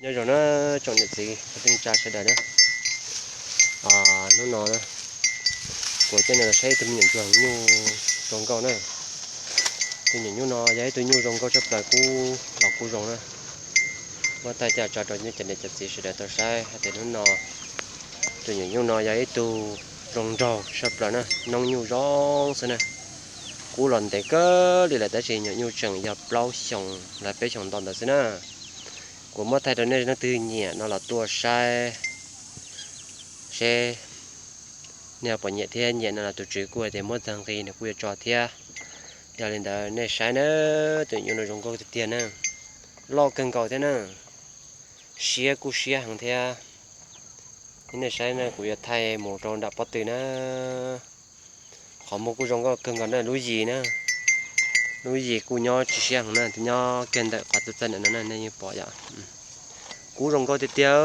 Nyob zoo na tsoom niam txiv kwv tij neej tsa sawv daws na. Hnub no kuv coj nej los saib ib tug me nyuam ntsuag nyuj zoo nkauj na. Tus nyuam nyuj no yog ib tug nyuj zoo nkauj tshaj plaws, kub los kub zoo na. Muab thaij coj tso rau cov niam cov txiv sawv daws tau saib hais tias hnub no tus nyuam nyuj no yog ib tug zoo nraug tshaj plaws na, noob nyuj zoo xwb na. Kub los ntev kawg li lawm tab sis nyuam nyuj tseem yog plaub xyoos los peb xyoos nto ntawd xwb na. Kuv muab thaij rau nej leej twg nyiam no los tuaj saib seb nej puas nyiam thiab, nyiam no los tus tswv kuj hais tias muab txog nqi nws kuj yuav tso thiab. Yog li ntawd nej saib na, tus nyuj no zoo nkauj tiag tiag na, loj kawg nkaus thiab na, siab kuj siab heev thiab. Nej saib na, kuv yuav thaij mus rau nram pob tw na. Qhov muag kuj zoo nkauj kawg nkaus na, lub yis na, lub yis kuj nyob tsis siab heev na, nyob kiag ntawm qhov txaj txaj ntawm no na, nej yeej pom yom. Kub zoo nkauj tiag tiag,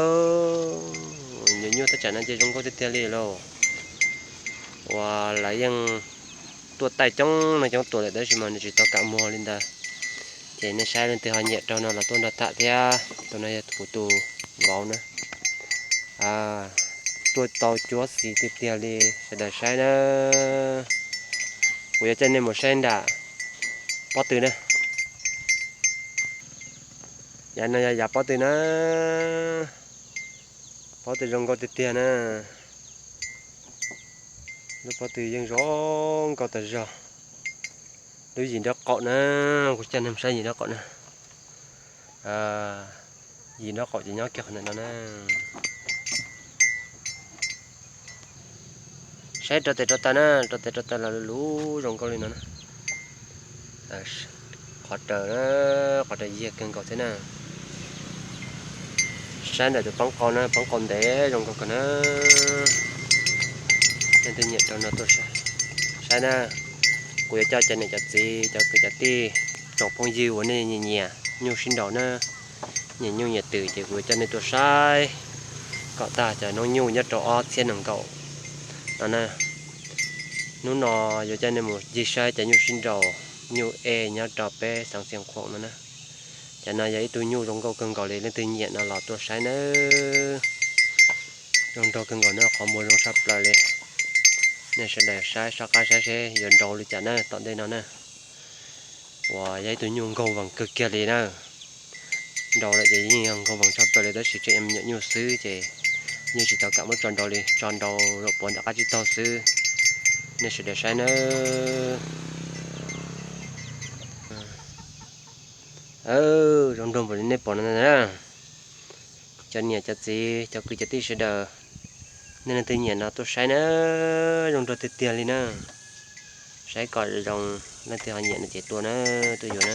nyuam nyuj thaj tsam no ces zoo nkauj tiag tiag li lauj. Uas lawv yeej tuaj taij coob neeg coob tuaj lawm tab sis mas nws tsis tau kam muag li ntawd. Ces nej saib leej twg ho nyiam rau no los tuaj nrog tham thiab. Tus no yog kuv tus vauv na. Tuaj tau cuab xis tiag tiag li, sawv daws saib na. Kuv yuav coj nej mus saib nram pob tw na. Yav no yog yav pob tw na. Pob tw zoo nkauj tiag tiag na. Lub pob tw yeej zoo nkauj tas zog. Lub yim nraub qaum na, kuv coj nej mus saib yim nraub qaum na. Yim nraub qaum ces nyob kiag qhov ntawm no na. Saib rau tes rau taw na, rau tes rau taw los luv zoo nkauj li no na. Qhov raws, qhov raws yiag kawg nkaus thiab na. Saib ntawm tus poob qau na, poob qau ntev zoo nkauj kawg na. Leej twg nyiam rau no tuaj saib na. Kuv yuav coj cov niam cov txiv, cov kwv cov tij, tsoom phooj ywg uas nej nyiam nyiam nyuj sib nraus na, nyiam nyuj nyiam twm ces kuv yuav coj nej tuaj saib kom tag cov noob nyuj nyob rau ob txhiab nees nkaum no na. Hnub no yuav coj nej mus ncig saib cov nyuj sib nraus, nyuj ej nyob rau peb xeev Xiav Khuam no na. Cov no yog ib tug nyuj zoo nkauj kawg nkaus li, leej twg nyiam no los tuaj saib nawb. Zoo nraug kawg nkaus na, qhov muag zoo tshaj plaws li. Nej sawv daws saib soj qab saib seb yuav nraus li cas na tom ntej no na. Uas yog ib tug nyuj nkaug vees kawg kiag li na. Nraus lawm ces yeej yog nkaug vees tshaj plaws li tab sis tseem yog me nyuam nyuj xwb ces yeej tsis tau kam muab tso nraus li, tso nraus zaum puav nram qab tsib taug xwb. Nej sawv daws saib nawb. Zoo nraug npaum li nej pom no na. Cov niam cov txiv cov kwv cov tij sawv daws, nej leej twg nyiam no tuaj saib na, zoo nraug tiag tiag li na. Saib kom zoo, leej twg ho nyiam no ces tua na, tuaj yuav na.